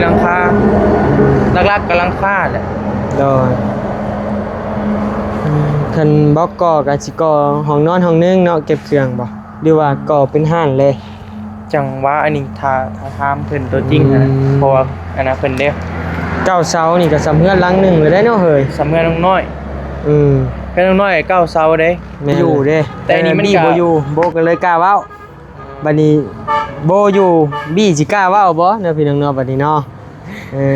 ຫຼັງຄາ ຫຼັກໆກໍຫຼັງຄາແຫຼະ. ໂດຍ ອືມ ຄັນບລັອກກໍ່ກໍຊິກໍ່ຫ້ອງນອນຫ້ອງໜຶ່ງເນາະ ເກັບເຄື່ອງບໍ່ ຫຼືວ່າກໍ່ເປັນຮ້ານເລີຍ? ຈັ່ງວ່າອັນນີ້ຖ້າ ຖ້າຖາມເພິ່ນຕົວຈິງຫັ້ນນະ ອືມ ເພາະວ່າອັນນັ້ນເພິ່ນເດ້. ເກົ້າເສົານີ້ກໍສ່ຳເຮືອນຫຼັງໜຶ່ງເລີຍເນາະເຮີຍ ສ່ຳເຮືອນນ້ອຍ. ອືມ ເຮືອນນ້ອຍເກົ້າເສົາເດ້. ແມ່ນ ຢູ່ເດ້ ແຕ່ນີ້ມັນ ເອີ ບໍ່ຢູ່ ບໍ່ກໍເລີຍກ້າເວົ້າ. ບັດນີ້ບໍ່ຢູ່ ບີຊິກ້າເວົ້າບໍ່ເນາະ ພີ່ນ້ອງເນາະ ບັດນີ້ເນາະ. ເອີ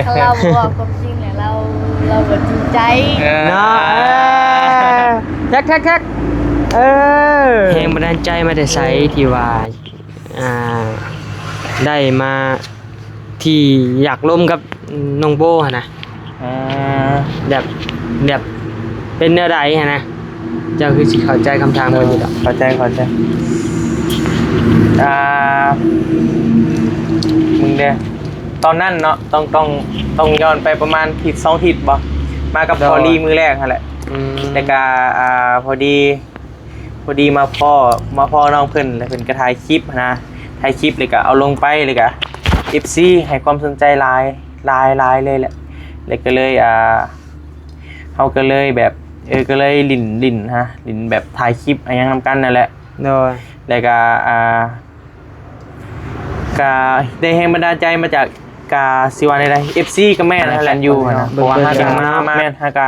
ຄັນລາວບໍ່ເວົ້າຄວາມຈິງແຫຼະ ລາວ ລາວບໍ່ຈິງໃຈ ເອີ ເນາະ. ເອີ ແທັກໆໆ ເອີ ແຮງບັນດານໃຈມາແຕ່ໃສ ທີ່ວ່າ ອ່າ ໄດ້ມາ ທີ່ຢາກລົມກັບນ້ອງໂບຫັ້ນນະ? ອ່າ ແບບ ແບບເປັນແນວໃດຫັ້ນນະ? ເຈົ້າຄືຊິເຂົ້າໃຈຄຳຖາມຂ້ອຍຢູ່ດອກ. ເຂົ້າໃຈ ເຂົ້າໃຈ. ອ່າ ມຶງເດ້ ຕອນນັ້ນເນາະ ຕ້ອງ ຕ້ອງ ຕ້ອງຍ້ອນໄປປະມານທິດສອງທິດບໍ່? ມາກັບພໍລີມື້ແລກຫັ້ນແຫຼະ. ອືມ ແລ້ວກະ ອ່າ ພໍດີ ພໍດີມາພໍ້ ມາພໍ້ນ້ອງເພິ່ນ ແລ້ວເພິ່ນກໍຖ່າຍຄລິບຫັ້ນນະ ຖ່າຍຄລິບແລ້ວກໍເອົາລົງໄປ ແລ້ວກໍເອັຟຊີໃຫ້ຄວາມສົນໃຈຫຼາຍ ຫຼາຍ ຫຼາຍເລີຍແຫຼະ. ແລ້ວກໍເລີຍ ອ່າ ເຮົາກໍເລີຍແບບ ເອີ ກໍເລີຍຫຼິ້ນ ຫຼິ້ນຫັ້ນນະ ຫຼິ້ນແບບຖ່າຍຄລິບອີ່ຫຍັງນຳກັນນັ້ນແຫຼະ. ໂດຍ ແລ້ວກໍ ອ່າ ກໍໄດ້ແຮງບັນດານໃຈມາຈາກ ກໍຊິວ່າແນວໃດ ເອັຟຊີກໍແມ່ນຫັ້ນແຫຼະ ຢູ່ຫັ້ນນະ ເພາະວ່າຫາກໍມາ ແມ່ນ ຫາກໍ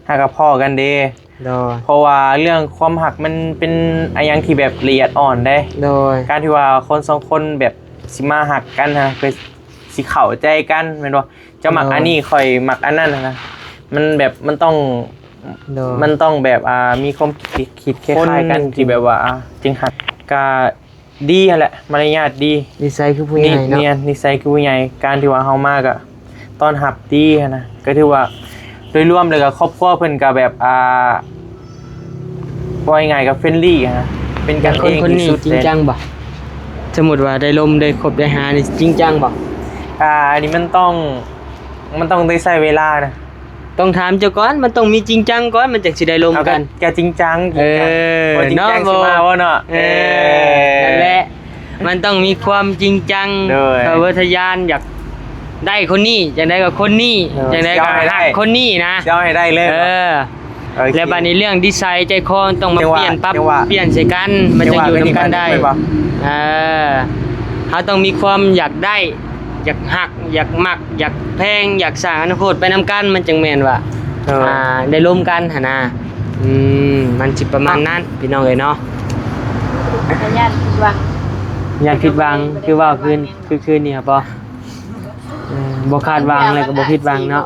ຫາກໍພໍ້ກັນເດ້. ໂດຍ ເພາະວ່າເລື່ອງຄວາມຮັກມັນເປັນອີ່ຫຍັງທີ່ແບບລະອຽດອ່ອນເດ້. ໂດຍ ການທີ່ວ່າຄົນສອງຄົນແບບຊິມາຮັກກັນຫັ້ນນະ ເພື່ອຊິເຂົ້າໃຈກັນແມ່ນບໍ່? ເຈົ້າມັກອັນນີ້ ໂດຍ ຂ້ອຍມັກອັນນັ້ນຫັ້ນນະ ມັນແບບມັນຕ້ອງ ໂດຍ ມັນຕ້ອງແບບ ອ່າ ມີຄວາມຄິດ ຄິດຄ້າຍໆກັນ ທີ່ແບບວ່າ ອ່າ ຈຶ່ງຮັກ ກະ ດີຫັ້ນແຫຼະ ມາລະຍາດດີ ນິໄສຄືຜູ້ໃຫຍ່ເນາະ. ແມ່ນ ນິໄສຄືຜູ້ໃຫຍ່ ການທີ່ວ່າເຮົາມາກໍຕ້ອນຮັບດີຫັ້ນນະ ກໍຖືວ່າໂດຍລວມແລ້ວກໍຄອບຄົວເພິ່ນກໍແບບ ອ່າ ເວົ້າງ່າຍໆກໍເຟຣນລີຫັ້ນນະ ເປັນກັນເອງທີ່ສຸດ. ຄົນນີ້ຈິງຈັງບໍ່? ສົມມຸດວ່າໄດ້ລົມໄດ້ຄົບໄດ້ຫານີ້ຈິງຈັງບໍ່? ອ່າ ອັນນີ້ມັນຕ້ອງ ມັນຕ້ອງໄດ້ໃຊ້ເວລານະ. ຕ້ອງຖາມເຈົ້າກ່ອນ ມັນຕ້ອງມີຈິງຈັງກ່ອນ ມັນຈັ່ງຊິໄດ້ລົມກັນ. ເອົາ ກໍ ກໍຈິງຈັງ ເອີ ບໍ່ຈິງຈັງ ເນາະ ຊິມາບໍ່ເນາະ? ເອີ ເອີ ນັ້ນແຫຼະ ມັນຕ້ອງມີຄວາມຈິງຈັງ. ໂດຍ ເອີ ທະຍານຢາກໄດ້ຄົນນີ້ ຈັ່ງໃດກໍຄົນນີ້. ໂດຍ ຈັ່ງໃດກໍຮັກຄົນນີ້ນະ ຊິເອົາໃຫ້ໄດ້ເລີຍ. ເອີ ໂອເຄ ແລ້ວບັດນີ້ເລື່ອງນິໄສໃຈຄໍຕ້ອງມາປ່ຽນ ປັບປ່ຽນໃສ່ກັນ ມັນຈັ່ງຢູ່ນຳກັນໄດ້. ເອີ ເຮົາຕ້ອງມີຄວາມຢາກໄດ້ ຢາກຮັກ ຢາກມັກ ຢາກແພງ ຢາກສ້າງອະນາຄົດໄປນຳກັນ ມັນຈຶ່ງແມ່ນວ່າ ເອີ ອ່າ ໄດ້ລົມກັນຫັ້ນນະ. ອືມ ມັນຊິປະມານນັ້ນ ພີ່ນ້ອງເອີຍເນາະ. ຢ້ານຜິດຫວັງ ຢ້ານຜິດຫວັງ ຄືເວົ້າຄືນ ຄືຄືນນີ້ບໍ? ເອີ ບໍ່ຄາດຫວັງແລ້ວກໍບໍ່ຜິດຫວັງເນາະ.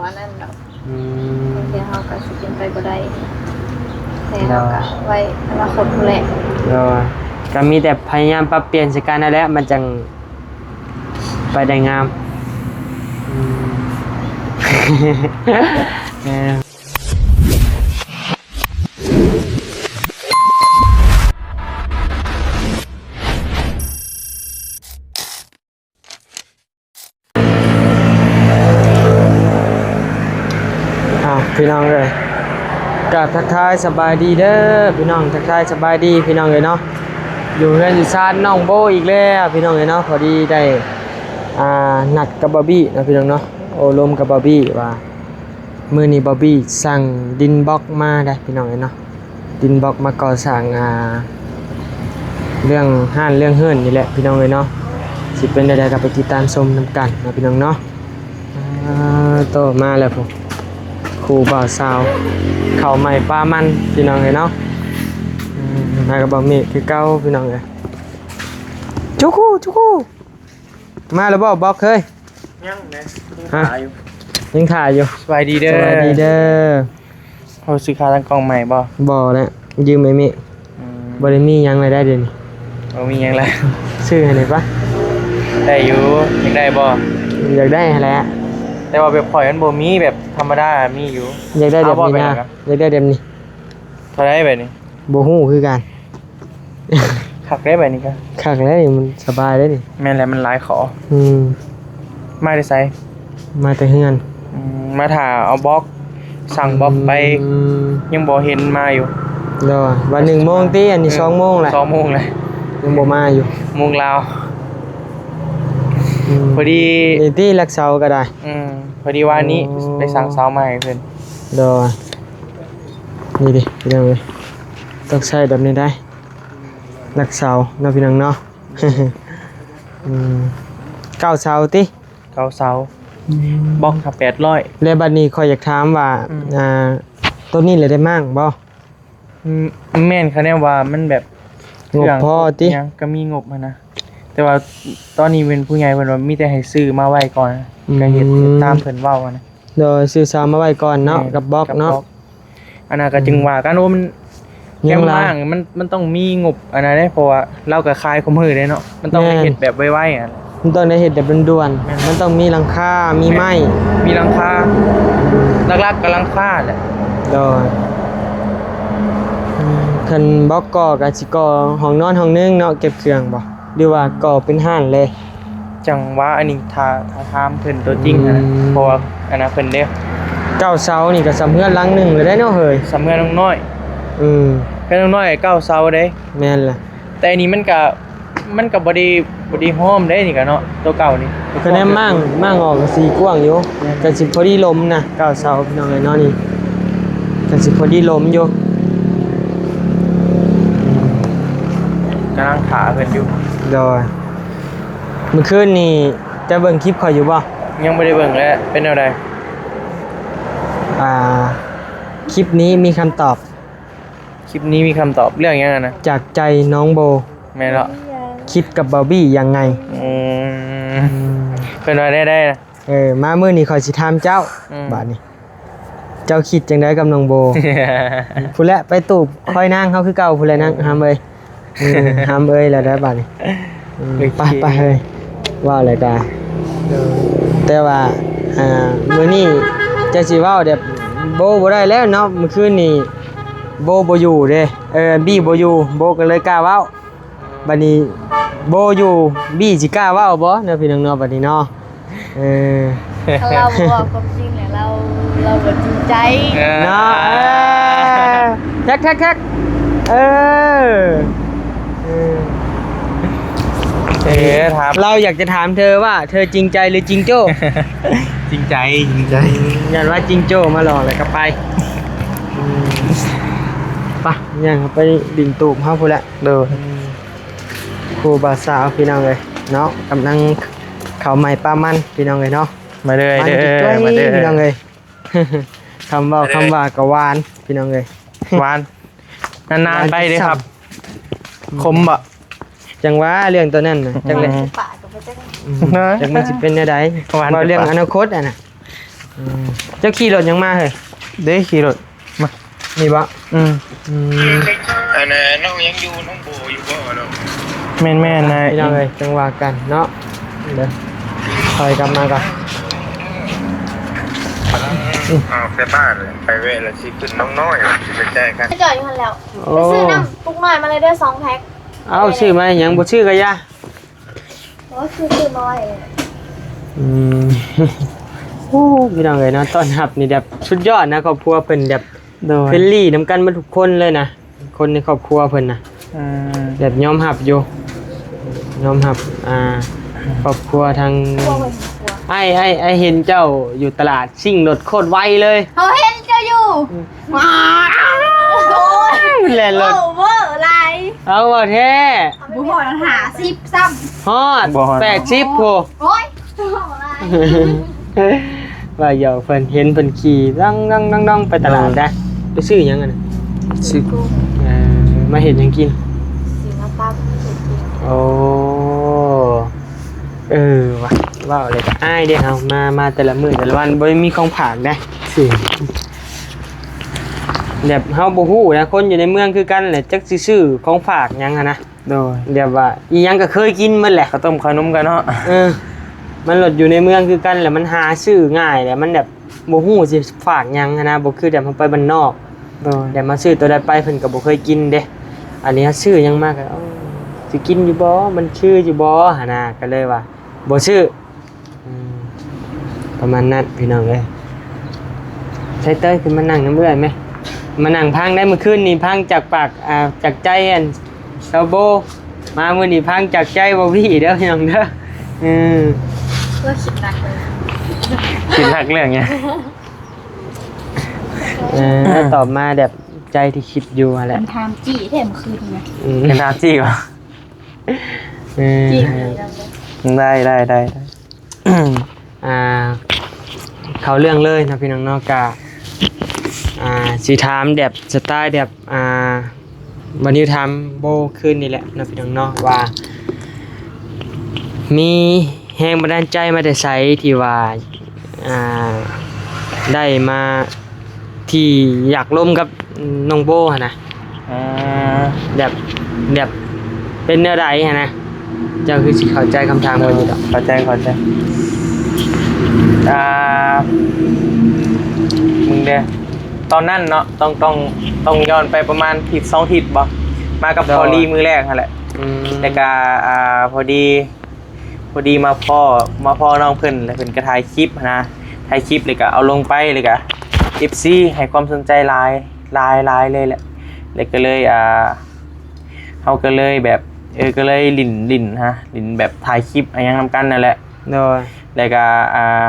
ອືມ ບາງເທື່ອເຮົາກໍຊິເປັນໄປບໍ່ໄດ້ ແຕ່ເຮົາກໍໄວ້ອະນາຄົດພຸ້ນແຫຼະ. ໂດຍ ກໍມີແຕ່ພະຍາຍາມປັບປ່ຽນໃສ່ກັນນັ້ນແຫຼະ ມັນຈັ່ງໄປໄດ້ງາມ. ອືມ ເອີ. ອ້າວ ພີ່ນ້ອງເອີຍ ກາບທັກທາຍສະບາຍດີເດີພີ່ນ້ອງ ທັກທາຍສະບາຍດີພີ່ນ້ອງເອີຍເນາະ. ຢູ່ເຮືອນຢູ່ຊານນ້ອງໂບອີກແລ້ວພີ່ນ້ອງເອີຍເນາະ. ພໍດີໄດ້ ອ່າ ນັດກັບບາວບີເນາະພີ່ນ້ອງເນາະ ໂອ້ລົມກັບບາວບີວ່າ ມື້ນີ້ບາວບີສັ່ງດິນບລັອກມາໄດ໋ພີ່ນ້ອງເອີຍເນາະ. ດິນບລັອກມາກໍ່ສ້າງ ອ່າ ເລື່ອງຮ້ານເລື່ອງເຮືອນນີ້ແຫຼະພີ່ນ້ອງເອີຍເນາະ. ຊິເປັນແນວໃດກໍໄປຕິດຕາມຊົມນຳກັນເນາະພີ່ນ້ອງເນາະ. ອ່າ ໂຕມາແລ້ວພຸ້ນ ຄູ່ບ່າວສາວ ເຂົ້າໃໝ່ປາມັນພີ່ນ້ອງເອີຍເນາະ. ອືມ ມາກັບບ່າວເມກຄືເກົ່າພີ່ນ້ອງເອີຍ. ຈຸກູ ຈຸກູ ມາແລ້ວບໍ່ບລັອກເຮີຍ? ຍັງເດ້ ຍັງຖ້າຢູ່ ຍັງຖ້າຢູ່. ສະບາຍດີເດີ ສະບາຍດີເດີ. ເຮົາຊື້ຂາຕັ້ງກ້ອງໃໝ່ບໍ່? ບໍ່ແຫຼະ ຢືມໄອ້ເມກ. ອືມ ບໍ່ໄດ້ມີຫຍັງລາຍໄດ້ດຽວນີ້ ບໍ່ມີຫຍັງລາຍ ຊື້ໃຫ້ແດ່ປະ? ໄດ້ຢູ່ ຢາກໄດ້ບໍ່? ຢາກໄດ້ຫັ້ນແຫຼະ ແຕ່ວ່າແບບຂ້ອຍມັນບໍ່ມີ ແບບທຳມະດາມີຢູ່. ຢາກໄດ້ແບບນີ້ນະ ຢາກໄດ້ແບບນີ້. ເທົ່າໃດແບບນີ້? ບໍ່ຮູ້ຄືກັນ. ຄັກເດ້ແບບນີ້ກໍ ຄັກແລ້ວນີ້ ມັນສະບາຍເດ້ນີ້. ແມ່ນແຫຼະ ມັນຫຼາຍຂໍ້. ອືມ ມາແຕ່ໃສ? ມາແຕ່ເຮືອນ. ອືມ ມາຖ້າເອົາບລັອກ ສັ່ງບລັອກໄປ. ອືມ ຍັງບໍ່ເຫັນມາຢູ່. ໂດຍ ວ່າໜຶ່ງໂມງຕິ ອັນນີ້ ເອີ ສອງໂມງແຫຼະ ສອງໂມງແຫຼະ ຍັງບໍ່ມາຢູ່. ໂມງລາວ. ອືມ ພໍດີ ນີ້ຕິ ຫຼັກເສົາກໍໄດ້ ອືມ ພໍດີວານນີ້ ໂອ້ ໄປສັ່ງເສົາມາໃຫ້ເພິ່ນ ໂດຍ ນີ້ເດ້ພີ່ນ້ອງເອີຍ ຕ້ອງໃຊ້ແບບນີ້ໄດ໋ ຫຼັກເສົາເນາະ ພີ່ນ້ອງເນາະ ອືມ ເກົ້າເສົາຕິ ເກົ້າເສົາ ອືມ ບລັອກກໍແປດຮ້ອຍ ແລ້ວບັດນີ້ຂ້ອຍຢາກຖາມວ່າ ອືມ ອ່າ ໂຕນີ້ລະໄດ້ມ້າງບໍ່? ອືມ ແມ່ນ ຄະແນນວ່າມັນແບບ ງົບພໍຕິ ຫຍັງກໍມີງົບຫັ້ນນະ ແຕ່ວ່າຕອນນີ້ເປັນຜູ້ໃຫຍ່ເພິ່ນວ່າມີແຕ່ໃຫ້ຊື້ມາໄວ້ກ່ອນ ອືມ ກໍເຮັດ ເຮັດຕາມເພິ່ນເວົ້າຫັ້ນນະ ໂດຍ ຊື້ເສົາມາໄວ້ກ່ອນເນາະ ແມ່ນ ກັບບລັອກເນາະ ກັບບລັອກ ອັນນັ້ນກໍຈຶ່ງວ່າກັນ ໂອ້ ມັນ ຍັງຫຼາຍ ແຄມມ້າງມັນ ມັນຕ້ອງມີງົບອັນນັ້ນເດ້ ເພາະວ່າລາວກໍຂາຍຄູ່ມື້ເດ້ເນາະ ມັນຕ້ອງໄດ້ ແມ່ນ ເຮັດແບບໄວໆ ອະ ມັນຕ້ອງໄດ້ເຮັດແບບດ່ວນໆ ແມ່ນ ມັນຕ້ອງມີຫຼັງຄາ ມີໄມ້ ແມ່ນ ມີຫຼັງຄາ ຫຼັກໆກໍຫຼັງຄາແຫຼະ ໂດຍ ອືມ ຄັນບລັອກກໍ່ກໍຊິກໍ່ຫ້ອງນອນຫ້ອງໜຶ່ງເນາະ ເກັບເຄື່ອງບໍ່ ຫຼືວ່າກໍ່ເປັນຮ້ານເລີຍ? ຈັ່ງວ່າອັນນີ້ຖ້າ ຖ້າຖາມເພິ່ນຕົວຈິງຫັ້ນນະ ອືມ ເພາະວ່າອັນນັ້ນເພິ່ນເດ້ ເກົ້າເສົານີ້ກໍສ່ຳເຮືອນຫຼັງໜຶ່ງເລີຍເດ້ເນາະເຮີຍ ສ່ຳເຮືອນນ້ອຍ ອືມ ເຮືອນນ້ອຍເກົ້າເສົາເດ້ ແມ່ນລະ ແຕ່ອັນນີ້ມັນກະ ມັນກະບໍ່ໄດ້ ບໍ່ໄດ້ຫ້ອມເດ້ນີ້ກະເນາະ ໂຕເກົ່ານີ້ ຄະແນນມ້າງ ມ້າງອອກກະຊິກວ້າງຢູ່ ແມ່ນ ກະຊິພໍດີລົມນະ ເກົ້າເສົາ ພີ່ນ້ອງເອີຍເນາະ ນີ້ ກະຊິພໍດີລົມຢູ່ ກຳລັງຖ້າເພິ່ນຢູ່ ໂດຍ ມື້ຄືນນີ້ເຈົ້າເບິ່ງຄລິບຂ້ອຍຢູ່ບໍ່? ຍັງບໍ່ໄດ້ເບິ່ງແລ້ວ ເປັນແນວໃດ? ອ່າ ຄລິບນີ້ມີຄຳຕອບ ຄລິບນີ້ມີຄຳຕອບເລື່ອງຫຍັງຫັ້ນນະ? ຈາກໃຈນ້ອງໂບ ແມ່ນເນາະ ຄິດກັບບາວບີຍັງໄງ? ອືມ ເພິ່ນວ່າແນວໃດນະ? ເອີ ມາມື້ນີ້ຂ້ອຍຊິຖາມເຈົ້າ ອືມ ບາດນີ້ ເຈົ້າຄິດຈັ່ງໃດກັບນ້ອງໂບ? ພຸ້ນແຫຼະ ໄປຕູບຄອຍນາງເຮົາຄືເກົ່າພຸ້ນແຫຼະນາງ ເອີ ຫຳເອີຍ ເອີ ຫຳເອີຍແລ້ວໄດ໋ບາດນີ້ ເອີ ໂອເຄ ໄປ ໄປເຮີຍ ເວົ້າແລ້ວກະ ເອີ ແຕ່ວ່າ ອ່າ ມື້ນີ້ຈະຊິເວົ້າແບບໂບບໍ່ໄດ້ແລ້ວເນາະ ມື້ຄືນນີ້ໂບບໍ່ຢູ່ເດ້ ເອີ ບີບໍ່ຢູ່ ໂບກໍເລີຍກ້າເວົ້າ ບັດນີ້ໂບຢູ່ ບີຊິກ້າເວົ້າບໍ່ເນາະ ພີ່ນ້ອງເນາະ ບັດນີ້ເນາະ ເອີ ຄັນລາວບໍ່ເວົ້າຄວາມຈິງແລ້ວ ລາວ ລາວບໍ່ຈິງໃຈ ເອີ ເນາະ ເອີ ແທັກ ແທັກ ແທັກ ເອີ ເອີ ເອີ ຖາມ ເຮົາຢາກຈະຖາມເທີວ່າ ເທີຈິງໃຈຫຼືຈິງໂຈ້? ຈິງໃຈ ຈິງໃຈ ຢ້ານວ່າຈິງໂຈ້ມາຫຼອກແລ້ວກໍໄປ ອືມ ໄປ ຍ່າງເຂົ້າໄປດິນຕູບເຮົາພຸ້ນແຫຼະ ໂດຍ ອືມ ຄູ່ບ່າວສາວພີ່ນ້ອງເອີຍເນາະ ກຳລັງເຂົ້າໃໝ່ປາມັນພີ່ນ້ອງເອີຍເນາະ ມາເດີ ມາເດີ ມາເດີ ພີ່ນ້ອງເອີຍ ຄຳເວົ້າ ເອີ ຄຳວ່າກໍຫວານພີ່ນ້ອງເອີຍ ຫວານ ນານໆ ໄປເດີຄັບ ຫວານ ຂົມບໍ່? ອືມ ຈັ່ງວ່າເລື່ອງຕົວນັ້ນນະ ອືມ ຈັກແຫຼະ ປາກກໍບໍ່ຈັກ ອືມ ເນາະ ຈັກມັນຊິເປັນແນວໃດ ຫວານ ເວົ້າເລື່ອງອະນາຄົດຫັ້ນນະ ອືມ ເຈົ້າຂີ່ລົດຫຍັງມາເຮີ້ຍ? ເດ້ຂີ່ລົດ ມາ ນີ້ບໍ່? ອືມ ອືມ ອັນນັ້ນນ້ອງຍັງຢູ່ ນ້ອງໂບຢູ່ບໍ່ເນາະ? ແມ່ນໆ ນາຍ ພີ່ນ້ອງເອີຍ ຈັ່ງວ່າກັນເນາະ ເດີ ຖອຍກັບມາກ່ອນ ອືມ ເອົາໃສ່ບ້ານ ໄປແວະແລ້ວຊິຂຶ້ນນ້ອງນ້ອຍ ຊິໄປແຈກັນ ຈອດຢູ່ຫັ້ນແລ້ວ ໂອ້ ໄປຊື້ນ້ຳປຸກນ້ອຍມາເລີຍເດີ ສອງແພັກ ເອົາ ຊື້ມາຫຍັງ ບໍ່ຊື້ກໍຢ່າ ໂອ້ຍ ຄື ຄືນ້ອຍ ອືມ ໂອ້ ພີ່ນ້ອງເອີຍເນາະ ຕ້ອນຮັບນີ້ແບບສຸດຍອດນະ ຄອບຄົວເພິ່ນແບບ ໂດຍ ເຟຣນລີນຳກັນໝົດທຸກຄົນເລີຍນະ ຄົນໃນຄອບຄົວເພິ່ນນະ ອືມ ແບບຍອມຮັບຢູ່ ຍອມຮັບ ອ່າ ຄອບຄົວທາງ ອ້າຍ ອ້າຍ ອ້າຍເຫັນເຈົ້າຢູ່ຕະຫຼາດ ຊິ້ງລົດໂຄດໄວເລີຍ ເຮົາເຫັນເຈົ້າຢູ່ ອືມ ວ້າວ ໂອ້ຍ ແລ່ນລົດ ເວົ້າເວີຫຼາຍ ເອົາ ເວົ້າແທ້ ບໍ່ຮອດຫ້າສິບຊ້ຳ ຮອດ ບໍ່ຮອດ ແປດສິບພຸ້ນ ໂອ້ຍ ເວົ້າຫຼາຍ ວ່າຫຍອກເພິ່ນ ເຫັນເພິ່ນຂີ່ດອງໆໆໆ ໄປຕະຫຼາດໄດ໋ ໄປຊື້ຫຍັງຫັ້ນນະ? ຊື້ ເອີ ມາເຮັດຫຍັງກິນ? ຊື້ມາຕຳ ໂອ້ ເອີ ວ່າ ເວົ້າແລ້ວກໍອາຍເດ້ເຮົາ ມາ ມາແຕ່ລະມື້ແຕ່ລະວັນ ບໍ່ໄດ້ມີຂອງຝາກເດ້ ແບບເຮົາບໍ່ຮູ້ນະ ຄົນຢູ່ໃນເມືອງຄືກັນແຫຼະ ຈັກຊິຊື້ຂອງຝາກຫຍັງຫັ້ນນະ ໂດຍ ແບບວ່າອີ່ຫຍັງກໍເຄີຍກິນໝົດແຫຼະ ເຂົ້າຕົ້ມເຂົ້າໜົມກັນເນາະ ເອີ ມັນໂລດຢູ່ໃນເມືອງຄືກັນແຫຼະ ມັນຫາຊື້ງ່າຍແຫຼະ ມັນແບບ ບໍ່ຮູ້ຊິຝາກຫຍັງຫັ້ນນະ ບໍ່ຄືແບບເຮົາໄປບ້ານນອກ ໂດຍ ແບບມາຊື້ໂຕໃດໄປເພິ່ນກໍບໍ່ເຄີຍກິນເດ້ ອັນນີ້ເຮົາຊື້ຫຍັງມາກໍ ເອີ ຊິກິນຢູ່ບໍ່ ມັນຄືຢູ່ບໍ່ຫັ້ນນະ ກໍເລີຍວ່າບໍ່ຊື້ ອືມ ປະມານນັ້ນພີ່ນ້ອງເອີຍ ໃສ່ເຕີຍຂຶ້ນມານັ່ງນຳເອື້ອຍແມ ມານັ່ງຟັງໄດ້ ມື້ຄືນນີ້ຟັງຈາກປາກ ອ່າ ຈາກໃຈອັນ ຊາວໂບ ມາມື້ນີ້ຟັງຈາກໃຈບໍ່ວີເດີພີ່ນ້ອງເດີ ເອີ ກໍຄິດໜັກເລີຍ ຄິດໜັກເລື່ອງຫຍັງ? ເອີ ຕອບມາແບບໃຈທີ່ຄິດຢູ່ຫັ້ນແຫຼະ. ເປັນຖາມຈີ້ແທ້ມື້ຄືນນີ້ນະ. ອືມ ເປັນຖາມຈີ້ບໍ? ເອີ ຈີ້ ໄດ້ ໄດ້ ໄດ້ ອ່າ ເຂົ້າເລື່ອງເລີຍເນາະ ພີ່ນ້ອງເນາະ. ກະ ອ່າ ຊິຖາມແບບສະໄຕລ໌ແບບ ອ່າ ບາດນີ້ຖາມໂບຄືນນີ້ແຫຼະເນາະ ພີ່ນ້ອງເນາະ ວ່າ ມີແຮງບັນດານໃຈມາແຕ່ໃສທີ່ວ່າ ອ່າ ໄດ້ມາ ທີ່ຢາກລົມກັບນ້ອງໂບຫັ້ນນະ? ອືມ ແບບ ແບບເປັນແນວໃດຫັ້ນນະ? ເຈົ້າຄືຊິເຂົ້າໃຈຄຳຖາມຂ້ອຍຢູ່ດອກ. ເອີ ເຂົ້າໃຈ ເຂົ້າໃຈ. ອ່າ ມຶງເດ້ ຕອນນັ້ນເນາະ ຕ້ອງ ຕ້ອງ ຕ້ອງຍ້ອນໄປປະມານທິດສອງທິດບໍ? ມາກັບ ໂດຍ ພໍລີມື້ແລກຫັ້ນແຫຼະ. ອືມ ແລ້ວກະ ອ່າ ພໍດີ ພໍດີມາພໍ້ ມາພໍ້ນ້ອງເພິ່ນ ແລ້ວເພິ່ນກໍຖ່າຍຄລິບຫັ້ນນະ ຖ່າຍຄລິບແລ້ວກໍເອົາລົງໄປ ແລ້ວກໍເອັຟຊີໃຫ້ຄວາມສົນໃຈຫຼາຍ ຫຼາຍ ຫຼາຍເລີຍແຫຼະ. ແລ້ວກໍເລີຍ ອ່າ ເຮົາກໍເລີຍແບບ ເອີ ກໍເລີຍຫຼິ້ນ ຫຼິ້ນຫັ້ນນະ ຫຼິ້ນແບບຖ່າຍຄລິບອີ່ຫຍັງນຳກັນນັ້ນແຫຼະ. ໂດຍ ແລ້ວກໍ ອ່າ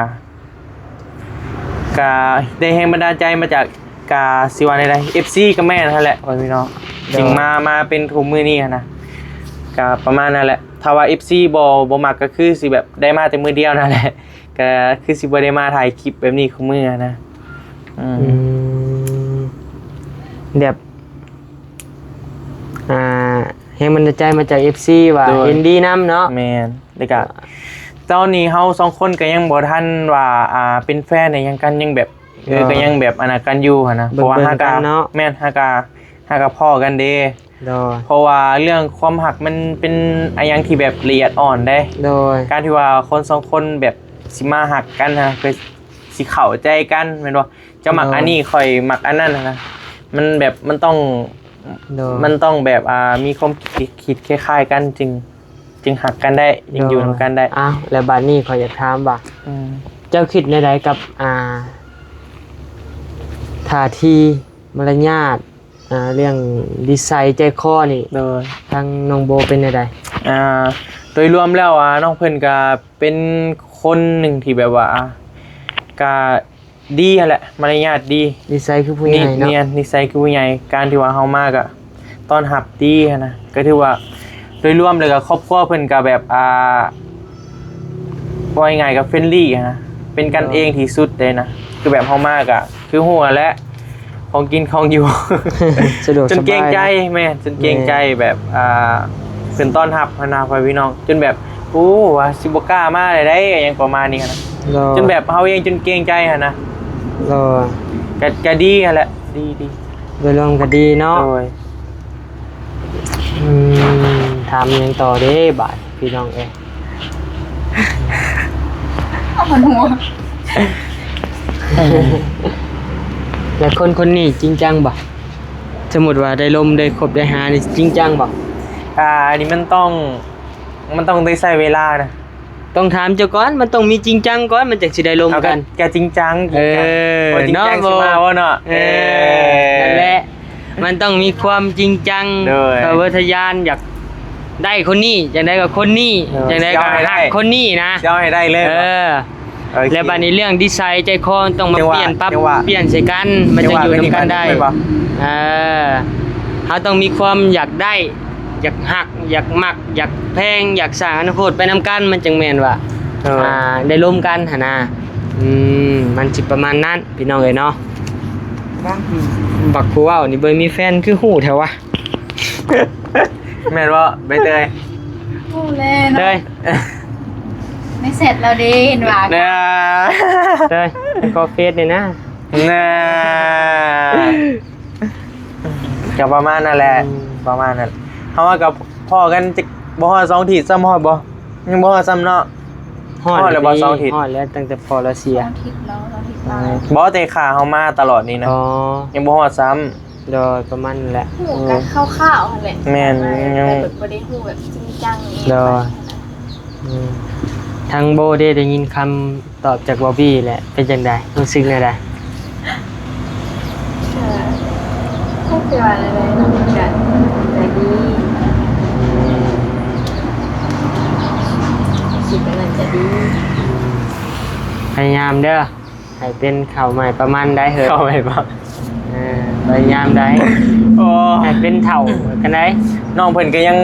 ກະໄດ້ແຮງບັນດານໃຈມາຈາກ ກະຊິວ່າແນວໃດ ເອັຟຊີກໍແມ່ນຫັ້ນແຫຼະ ພໍ່ແມ່ພີ່ນ້ອງ ໂດຍ ຈຶ່ງມາ ມາເປັນທຸກມື້ນີ້ຫັ້ນນະ. ກະປະມານນັ້ນແຫຼະ ຖ້າວ່າເອັຟຊີບໍ່ ບໍ່ມັກກໍຄືຊິແບບໄດ້ມາແຕ່ມື້ດຽວນັ້ນແຫຼະ ກະຄືຊິບໍ່ໄດ້ມາຖ່າຍຄລິບແບບນີ້ຄູ່ມື້ຫັ້ນນະ. ອືມ ອືມ ແບບ ອ່າ ແຮງບັນດານໃຈມາຈາກເອັຟຊີວ່າ ໂດຍ ເຫັນດີນຳເນາະ. ແມ່ນ ແລ້ວກະຕອນນີ້ເຮົາສອງຄົນກໍຍັງບໍ່ທັນວ່າ ອ່າ ເປັນແຟນອີ່ຫຍັງກັນ ຍັງແບບ ເອີ ໂດຍ ກໍຍັງແບບອັນນັ້ນກັນຢູ່ຫັ້ນນະ ເບິ່ງໆ ເພາະວ່າຫາກະ ກັນເນາະ. ແມ່ນ ຫາກະ ຫາກະພໍ້ກັນເດ້. ໂດຍ ເພາະວ່າເລື່ອງຄວາມຮັກມັນເປັນອີ່ຫຍັງທີ່ແບບລະອຽດອ່ອນເດ້. ໂດຍ ການທີ່ວ່າຄົນສອງຄົນແບບຊິມາຮັກກັນຫັ້ນນະ ເພື່ອຊິເຂົ້າໃຈກັນແມ່ນບໍ່? ເຈົ້າມັກ ໂດຍ ອັນນີ້ ຂ້ອຍມັກອັນນັ້ນຫັ້ນນະ ມັນແບບ ມັນຕ້ອງ ໂດຍ ມັນຕ້ອງແບບ ອ່າ ມີຄວາມຄິດ ຄິດຄ້າຍໆກັນ ຈຶ່ງ ຈຶ່ງຮັກກັນໄດ້ ຈຶ່ງຢູ່ນຳກັນໄດ້. ໂດຍ ອ້າວ ແລ້ວບາດນີ້ຂ້ອຍຢາກຖາມວ່າ ອືມ ເຈົ້າຄິດແນວໃດກັບ ອ່າ ທ່າທີ ມາລະຍາດ ອ່າ ເລື່ອງນິໄສໃຈຄໍນີ້? ໂດຍ ທາງນ້ອງໂບເປັນແນວໃດ? ອ່າ ໂດຍລວມແລ້ວ ອ່າ ນ້ອງເພິ່ນກະເປັນຄົນໜຶ່ງທີ່ແບບວ່າ ກະ ດີຫັ້ນແຫຼະ ມາລະຍາດດີ ນິໄສຄືຜູ້ໃຫຍ່ເນາະ. ແມ່ນ ນິໄສຄືຜູ້ໃຫຍ່ ການທີ່ວ່າເຮົາມາກະຕ້ອນຮັບດີຫັ້ນນະ ກະຖືວ່າໂດຍລວມແລ້ວກະຄອບຄົວເພິ່ນກະແບບ ອ່າ ເວົ້າງ່າຍໆກະເຟຣນລີຫັ້ນນະ ເປັນກັນເອງທີ່ສຸດເດ້ນະ. ຄືແບບເຮົາມາກະຄືຮູ້ຫັ້ນແຫຼະ ຂອງກິນຂອງຢູ່ ສະດວກ ຈົນເກງໃຈ ສະບາຍເນາະ. ແມ່ນ ຈົນເກງໃຈ ແມ່ນ ແບບ ອ່າ ເພິ່ນຕ້ອນຮັບຫັ້ນນະ ພໍ່ແມ່ພີ່ນ້ອງ ຈົນແບບ ໂອ້ ວ່າຊິບໍ່ກ້າມາໄດ້ ໄດ້ຫຍັງປະມານນີ້ຫັ້ນນະ. ໂດຍ ຈົນແບບເຮົາເອງຈົນເກງໃຈຫັ້ນນະ. ໂດຍ ກະ ກະດີຫັ້ນແຫຼະ ດີ ດີ ໂດຍລວມກະດີເນາະ. ໂດຍ ອືມ ຖາມຫຍັງຕໍ່ເດ້ບາດ ພີ່ນ້ອງເອີຍ? ເອົາຫົວ ແລ້ວຄົນຄົນນີ້ຈິງຈັງບໍ່? ສົມມຸດວ່າໄດ້ລົມ ໄດ້ຄົບ ໄດ້ຫານີ້ຈິງຈັງບໍ່? ອ່າ ອັນນີ້ມັນຕ້ອງ ມັນຕ້ອງໄດ້ໃຊ້ເວລານະ. ຕ້ອງຖາມເຈົ້າກ່ອນ ມັນຕ້ອງມີຈິງຈັງກ່ອນ ມັນຈັ່ງຊິໄດ້ລົມກັນ. ເອົາ ກະ ກະຈິງຈັງ ເອີ ບໍ່ຈິງຈັງ ເນາະ ຊິມາບໍ່ເນາະ? ເອີ ເອີ ນັ້ນແຫຼະ ມັນຕ້ອງມີຄວາມຈິງຈັງ ໂດຍ ທະເວີທະຍານ ຢາກໄດ້ຄົນນີ້ ຈັ່ງໃດກໍຄົນນີ້ ໂດຍ ຈັ່ງໃດກໍຮັກຄົນນີ້ນະ ຊິເອົາໃຫ້ໄດ້ເລີຍ. ເອີ ໂອເຄ ແລ້ວບາດນີ້ເລື່ອງນິໄສໃຈຄໍຕ້ອງມາປ່ຽນ ປັບປ່ຽນໃສ່ກັນ ມັນຈັ່ງຢູ່ນຳກັນໄດ້. ເອີ ເຮົາຕ້ອງມີຄວາມຢາກໄດ້ ຢາກຮັກ ຢາກມັກ ຢາກແພງ ຢາກສ້າງອະນາຄົດໄປນຳກັນ ມັນຈຶ່ງແມ່ນວ່າ ເອີ ອ່າ ໄດ້ລົມກັນຫັ້ນນະ. ອືມ ມັນຊິປະມານນັ້ນ ພີ່ນ້ອງເອີຍເນາະ. ບາງທີ ບັກຜູ້ເວົ້ານີ້ບໍ່ມີແຟນຄືຮູ້ແທ້ວະ? ແມ່ນບໍ່ໃບເຕີຍ? ຮູ້ແລ້ວເນາະ ເຕີຍ ໃນແຊັດລາວເດ້ ເຫັນວ່າ ເຕີຍ ຂໍເຟສແດ່ນະ. ນະ ກໍປະມານນັ້ນແຫຼະ ອືມ ປະມານນັ້ນ. ເຮົາວ່າກໍພໍ້ກັນຈັກບໍ່ຮອດສອງທິດຊ້ຳ ຮອດບໍ່? ຍັງບໍ່ຮອດຊ້ຳເນາະ. ຮອດ ຮອດແລ້ວບໍ່ສອງທິດ? ຮອດແລ້ວ ຕັ້ງແຕ່ພໍ້ລາວເສຍ ສອງທິດເນາະ ສອງທິດປາຍ. ອືມ ບໍ່ ແຕ່ຂ້າເຮົາມາຕະຫຼອດນີ້ນະ ອໍ ຍັງບໍ່ຮອດຊ້ຳ. ໂດຍ ປະມານນັ້ນແຫຼະ ຮູ້ກັນຄ່າວໆຫັ້ນແຫຼະ. ແມ່ນ ຍັງ ແຕ່ບໍ່ໄດ້ຮູ້ແບບຈິງຈັງເອງ. ໂດຍ ປານນັ້ນ. ອືມ ທາງໂບເດ້ ໄດ້ຍິນຄຳຕອບຈາກບອບບີ້ແຫຼະ ເປັນຈັ່ງໃດ? ຮູ້ສຶກແນວໃດ? ກໍ ຈັກຊິວ່າແນວໃດເນາະ ກະໃຈດີ. ອືມ ຄິດອັນນັ້ນ ຈະດີ ພະຍາຍາມເດີ ໃຫ້ເປັນເຂົ້າໃໝ່ປະມານໃດເຮີ້ຍ? ເຂົ້າໃໝ່ປະ ເອີ ພະຍາຍາມໄດ ໂອ້ ໃຫ້ເປັນເຖົ້າກັນໄດ. ນ້ອງເພິ່ນກໍຍັງ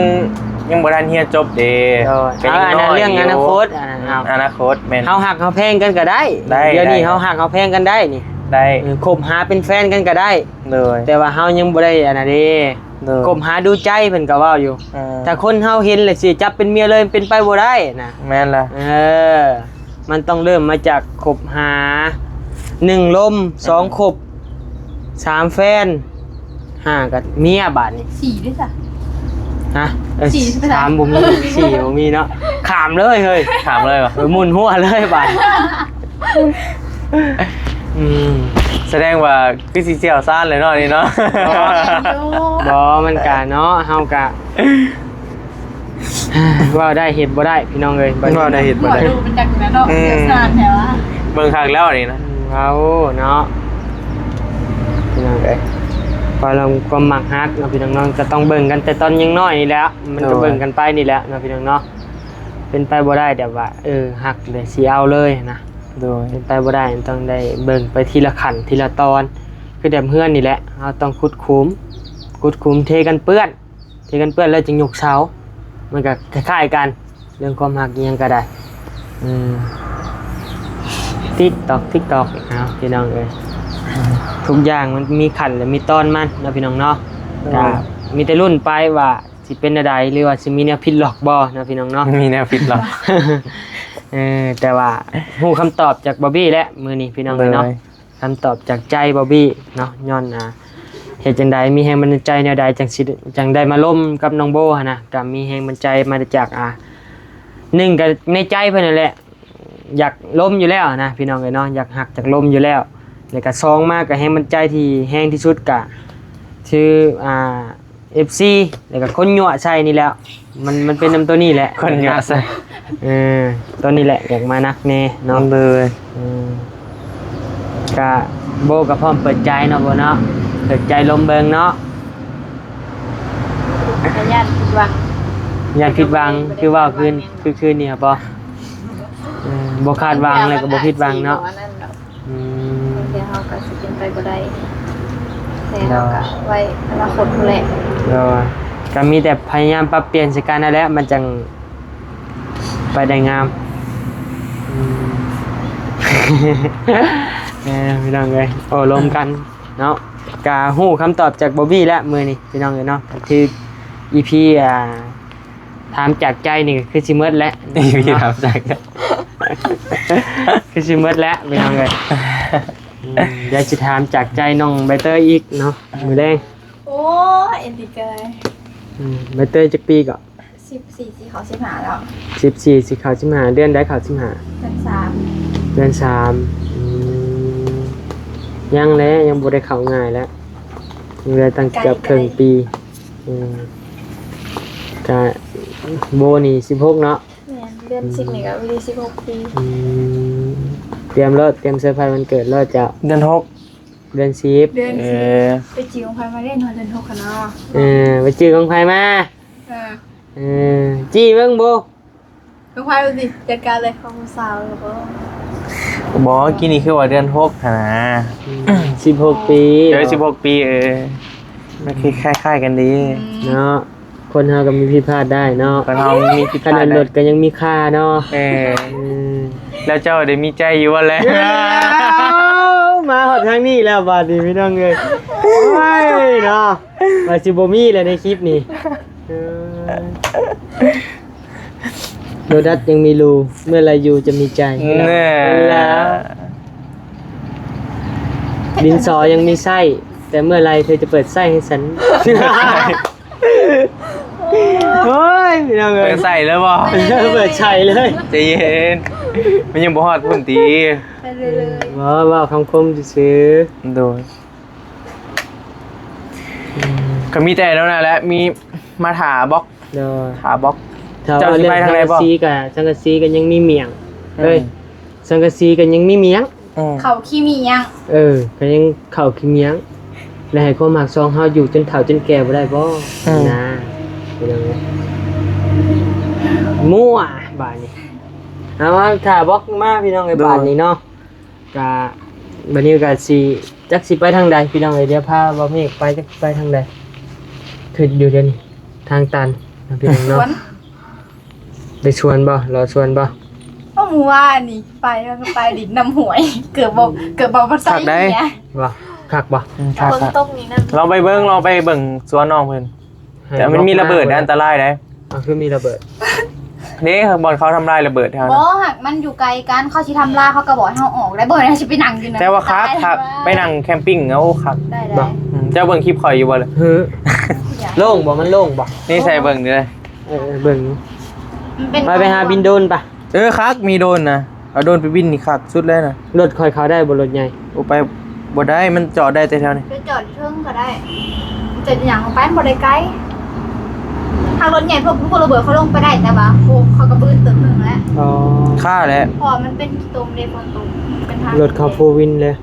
ຍັງບໍ່ທັນຮຽນຈົບເດ້ ໂດຍ ກໍຍັງນ້ອຍຢູ່ ເອົາ ອັນນັ້ນເລື່ອງອະນາຄົດ ອາ ອືມ ເອົາ ອະນາຄົດ ແມ່ນ ເຮົາຮັກເຮົາແພງກັນກໍໄດ້ ໄດ້ ດຽວນີ້ ໄດ້ ເຮົາຮັກເຮົາແພງກັນໄດ້ນີ້ ໄດ້ ເອີ ຄົບຫາເປັນແຟນກັນກໍໄດ້ ໂດຍ ແຕ່ວ່າເຮົາຍັງບໍ່ໄດ້ອັນນັ້ນເດ້ ໂດຍ ຄົບຫາດູໃຈເພິ່ນກໍເວົ້າຢູ່ ເອີ ຖ້າຄົນເຮົາເຫັນແລ້ວຊິຈັບເປັນເມຍເລີຍ ເປັນໄປບໍ່ໄດ້ນະ ແມ່ນລະ ເອີ ມັນຕ້ອງເລີ່ມມາຈາກຄົບຫາ ໜຶ່ງລົມ ສອງ ອືມ ຄົບ ສາມ ແຟນ ຫ້າ ກໍເມຍບາດນີ້ ສີ່ເດ້ຊະ ຮະ ເອີ ສີ່ ສາມບໍ່ມີ ສີ່ບໍ່ມີເນາະ ຂ້າມເລີຍເຮີ້ຍ ຂ້າມເລີຍຫວາ ເອີ ໝູນຫົວເລີຍບາດ ອືມ ສະແດງວ່າຄືຊິຊ່ຽວຊານເລີຍເນາະນີ້ເນາະ ບໍ່ ມັນກະເນາະ ເຮົາກະ ເວົ້າໄດ້ເຮັດບໍ່ໄດ້ພີ່ນ້ອງເອີຍ ມັນເວົ້າໄດ້ເຮັດບໍ່ໄດ້ ໝໍດູເປັນຈັກແມ່ນເນາະ ອືມ ຊ່ຽວຊານແທ້ວ່າ ເບິ່ງຄັກແລ້ວນີ້ນະ ອືມ ເວົ້າເນາະ ພີ່ນ້ອງເອີຍ ເພາະເລື່ອງຄວາມມັກຮັກເນາະ ພີ່ນ້ອງເນາະ ກໍຕ້ອງເບິ່ງກັນແຕ່ຕອນຍັງນ້ອຍນີ້ແຫຼະ ມັນກໍ ໂດຍ ເບິ່ງກັນໄປນີ້ແຫຼະເນາະ ພີ່ນ້ອງເນາະ ເປັນໄປບໍ່ໄດ້ແບບວ່າ ເອີ ຮັກແລ້ວຊິເອົາເລີຍນະ ໂດຍ ເປັນໄປບໍ່ໄດ້ ຕ້ອງໄດ້ເບິ່ງໄປທີລະຂັ້ນທີລະຕອນ ຄືແບບເຮືອນນີ້ແຫຼະ ເຮົາຕ້ອງຂຸດຂຸມ ຂຸດຂຸມເທກັນເປື້ອນ ທີ່ກັນເປື້ອນແລ້ວຈຶ່ງຍົກເສົາ ມັນກໍຄ້າຍໆກັນ ເລື່ອງຄວາມຮັກອີ່ຫຍັງກໍໄດ້ ອືມ ຕິກຕອກ ຕິກຕອກ ເອົາ ພີ່ນ້ອງເອີຍ ທຸກຢ່າງມັນມີຂັ້ນ ແລະ ມີຕອນມັນເນາະ ພີ່ນ້ອງເນາະ ໂດຍ ກໍມີແຕ່ລຸ້ນໄປວ່າຊິເປັນແນວໃດ ຫຼືວ່າຊິມີແນວພລິກລັອກບໍ່ເນາະ ພີ່ນ້ອງເນາະ ມີແນວພລິກລັອກ ເອີ ແຕ່ວ່າຮູ້ຄຳຕອບຈາກບອບບີແລ້ວ ມື້ນີ້ ພີ່ນ້ອງເອີຍເນາະ ໂດຍ ຄຳຕອບຈາກໃຈບອບບີເນາະ ຍ້ອນ ອ່າ ເຮັດຈັ່ງໃດ ມີແຮງບັນດານໃຈແນວໃດ ຈັ່ງຊິ ຈັ່ງໄດ້ມາລົມກັບນ້ອງໂບຫັ້ນນະ ກໍມີແຮງບັນດານໃຈມາຈາກ ອ່າ ໜຶ່ງກໍໃນໃຈເພິ່ນນັ້ນແຫຼະ ຢາກລົມຢູ່ແລ້ວນະ ພີ່ນ້ອງເອີຍເນາະ ຢາກຮັກຢາກລົມຢູ່ແລ້ວ ແລ້ວກໍສອງມາກໍແຮງບັນດານໃຈທີ່ແຮງທີ່ສຸດກໍຄື ອ່າ ເອັຟຊີ ແລ້ວກໍຄົນຍົວະໃສ່ນີ້ແຫຼະ ມັນ ມັນເປັນນຳຕົວນີ້ແຫຼະ ຄົນຍົວະໃສ່ ເອີ ຕົວນີ້ແຫຼະຢາກມາໜັກແດ່ເນາະ ເລີຍ ເອີ ກະໂບກໍພ້ອມເປີດໃຈເນາະ ໂບເນາະ ເປີດໃຈລົມເບິ່ງເນາະ ກໍຢ້ານຜິດຫວັງ ຢ້ານຜິດຫວັງ ຄືເວົ້າຄືນ ຄືຄືນນີ້ບໍ ເອີ ບໍ່ຄາດຫວັງແລ້ວກໍບໍ່ຜິດຫວັງເນາະ ອືມ ບາງເທື່ອເຮົາກໍຊິເປັນໄປບໍ່ໄດ້ ແຕ່ເຮົາກໍໄວ້ອະນາຄົດພຸ້ນແຫຼະ ໂດຍ ກໍມີແຕ່ພະຍາຍາມປັບປ່ຽນໃສ່ກັນນັ້ນແຫຼະ ມັນຈັ່ງໄປໄດ້ງາມ ອືມ ເອີ ພີ່ນ້ອງເອີຍ ໂອ້ລົມກັນເນາະ ກໍຮູ້ຄຳຕອບຈາກບອບບີແລ້ວມື້ນີ້ ພີ່ນ້ອງເອີຍເນາະ ກໍຄື ອີພີ ອ່າ ຖາມຈາກໃຈນີ້ກໍຄືຊິໝົດແລ້ວ ອີພີຖາມຈາກໃຈ ຄືຊິໝົດແລ້ວ ພີ່ນ້ອງເອີຍ ອືມ ດຽວຊິຖາມຈາກໃຈນ້ອງໃບເຕີຍອີກເນາະ ມື້ແລງ ໂອ້ຍ ເອັນດີເກີຍ ອືມ ໃບເຕີຍຈັກປີເກາະ? ສິບສີ່ ຊິເຂົ້າສິບຫ້າແລ້ວ ສິບສີ່ ຊິເຂົ້າສິບຫ້າ ເດືອນໃດເຂົ້າສິບຫ້າ? ເດືອນສາມ ເດືອນສາມ ອືມ ຍັງແຫຼະ ຍັງບໍ່ໄດ້ເຂົ້າງ່າຍແຫຼະ ຍັງເຫຼືອຕັ້ງເກືອບເຄິ່ງປີ ອືມ ກະໂບນີ້ສິບຫົກເນາະ ແມ່ນ ເດືອນສິບນີ້ກໍພໍດີສິບຫົກປີ ອືມ ຕຽມໂລດ ຕຽມເຊີໄພວັນເກີດໂລດເຈົ້າ ເດືອນຫົກ ເດືອນສິບ ເດືອນສິບ ເອີ ໄປຈື່ຂອງໃຜມາເດ້ເນາະ ເດືອນຫົກຫັ້ນເນາະ ເອີ ໄປຈື່ຂອງໃຜມາ ເອີ ເອີ ຈີ້ເບິ່ງບໍ່ ຂອງໃຜເບິ່ງຕິ ຈັດການເລີຍ ຂອງຜູ້ສາວຫຼືບໍ່ ບໍ່ ກີ້ນີ້ຄືວ່າເດືອນຫົກຫັ້ນນະ ອືມ ສິບຫົກປີ ເອີ ເນາະ ສິບຫົກປີ ເອີ ມັນຄືຄ້າຍໆກັນດີ ອືມ ເນາະ ຄົນເຮົາກໍມີຜິດພາດໄດ້ເນາະ ຄົນເຮົາມີຜິດພາດໄດ້ ຂະໜາດລົດກໍຍັງມີຄ່າເນາະ ເອີ ອືມ ແລ້ວເຈົ້າໄດ້ມີໃຈຢູ່ບໍ່ແລະ ເອົ້າ ມາຮອດທາງນີ້ແລ້ວບາດນີ້ພີ່ນ້ອງເອີຍ ໂອ້ຍເນາະ ວ່າຊິບໍ່ມີແລ້ວໃນຄລິບນີ້ ເອີ ໂດນັດຍັງມີຮູ ເມື່ອໄລຢູຈະມີໃຈ ແນ່ ເຫັນແລ້ວ ດິນສອຍັງມີໄສ້ ແຕ່ເມື່ອໄລເທຈະເປີດໄສ້ໃຫ້ສັນ ໂອ້ຍ ພີ່ນ້ອງເອີຍ ເປີດໄສ້ເລີຍບໍ່? ເປີດໄສ້ເລີຍ ໃຈເຢັນ ມັນຍັງບໍ່ຮອດພຸ້ນຕິ ໄປເລື້ອຍໆ ບໍ່ ເວົ້າຄຳຄົມຊື່ໆ ໂດຍ ອືມ ກໍມີແຕ່ແນວນັ້ນແຫຼະ ມີມາຖ້າບລັອກ ໂດຍ ຖ້າບລັອກ ຖ້າເຈົ້າຊິໄປທາງໃດບໍ່? ສັງກະສີກໍ ສັງກະສີກໍຍັງມີໝ້ຽງ ອືມ ເອີຍ ສັງກະສີກໍຍັງມີໝ້ຽງ ອືມ ເຂົ້າຂີ້ໝ້ຽງ ເອີ ກໍຍັງເຂົ້າຂີ້ໝ້ຽງ ແລະ ໃຫ້ຄວາມຮັກສອງເຮົາຢູ່ຈົນເຖົ້າຈົນແກ່ບໍ່ໄດ້ບໍ່? ອືມ ນາ ພີ່ນ້ອງເອີຍ ມົວບາດນີ້ ເອົາ ຖ້າບລັອກມາພີ່ນ້ອງເອີຍ ໂດຍ ບາດນີ້ເນາະ ກະ ບາດນີ້ກະຊິ ຈັກຊິໄປທາງໃດພີ່ນ້ອງເອີຍ ດຽວພາບ່າວເມກໄປ ຈັກຊິໄປທາງໃດ ຄຶດຢູ່ດຽວນີ້ ທາງຕັນເນາະພີ່ນ້ອງເນາະ ສວນ ໄປສວນບໍ່? ເລາະສວນບໍ່? ເພາະມື້ວານນີ້ໄປ ແລ້ວກໍໄປຫຼິ້ນນ້ຳຫ້ວຍ ເກືອບບໍ່ ເກືອບບໍ່ໄປໃສ່ ຄັກໄດ໋ ບໍ່? ຄັກບໍ່? ອືມ ຄັກ ຝົນຕົກນີ້ນະ ລອງໄປເບິ່ງ ລອງໄປເບິ່ງສວນນ້ອງເພິ່ນ ແຕ່ມັນມີລະເບີດ ອັນຕະລາຍໄດ໋. ເອົາ ຄືມີລະເບີດ? ເດ້ ບ່ອນເຂົາທຳລາຍລະເບີດແຖວນັ້ນ ບໍ່ ຫາກມັນຢູ່ໄກກັນ ເຂົາຊິທຳລາຍ ເຂົາກໍບອກໃຫ້ເຮົາອອກໄດ້ ບໍ່ແມ່ນຊິໄປນັ່ງຢູ່ນັ້ນ ແຕ່ວ່າຄັກ ຄັກ ໄປນັ່ງແຄມປິງ ໂອ້ ຄັກໄດ້ ໄດ້ ບໍ່? ອືມ ເຈົ້າເບິ່ງຄລິບຂ້ອຍຢູ່ບໍ່ລະ? ເຮີ້ ໂລ່ງບໍ່? ມັນໂລ່ງບໍ່? ນີ້ໃສ່ເບິ່ງເດີ ເອີ ເບິ່ງ ມັນເປັນ ໄປ ໄປຫາບິນໂດຣນປະ. ເອີ ຄັກ ມີໂດຣນນະ ເອົາໂດຣນໄປບິນນີ້ຄັກສຸດເລີຍນະ. ລົດຂ້ອຍເຂົ້າໄດ້ບໍ່? ລົດໃຫຍ່ ໂອ້ ໄປບໍ່ໄດ້ ມັນຈອດໄດ້ແຕ່ແຖວນີ້ ໄປຈອດຢູ່ເທິງກໍໄດ້ ຈອດຫຍັງໄປ ມັນບໍ່ໄດ້ໄກ ທາງລົດໃຫຍ່ພວກ ພວກລະເບີດເຂົາລົງໄປໄດ້ ແຕ່ວ່າ ໂອ້ ເຂົາກໍບືນເຕີບໜຶ່ງແລ້ວ. ອໍ ຄ່າແຫຼະ ເພາະວ່າມັນເປັນຂີ້ຕົມເດ້ ຝົນຕົກ ເປັນທາງ ລົດເຂົາໂຟວີນເລີຍ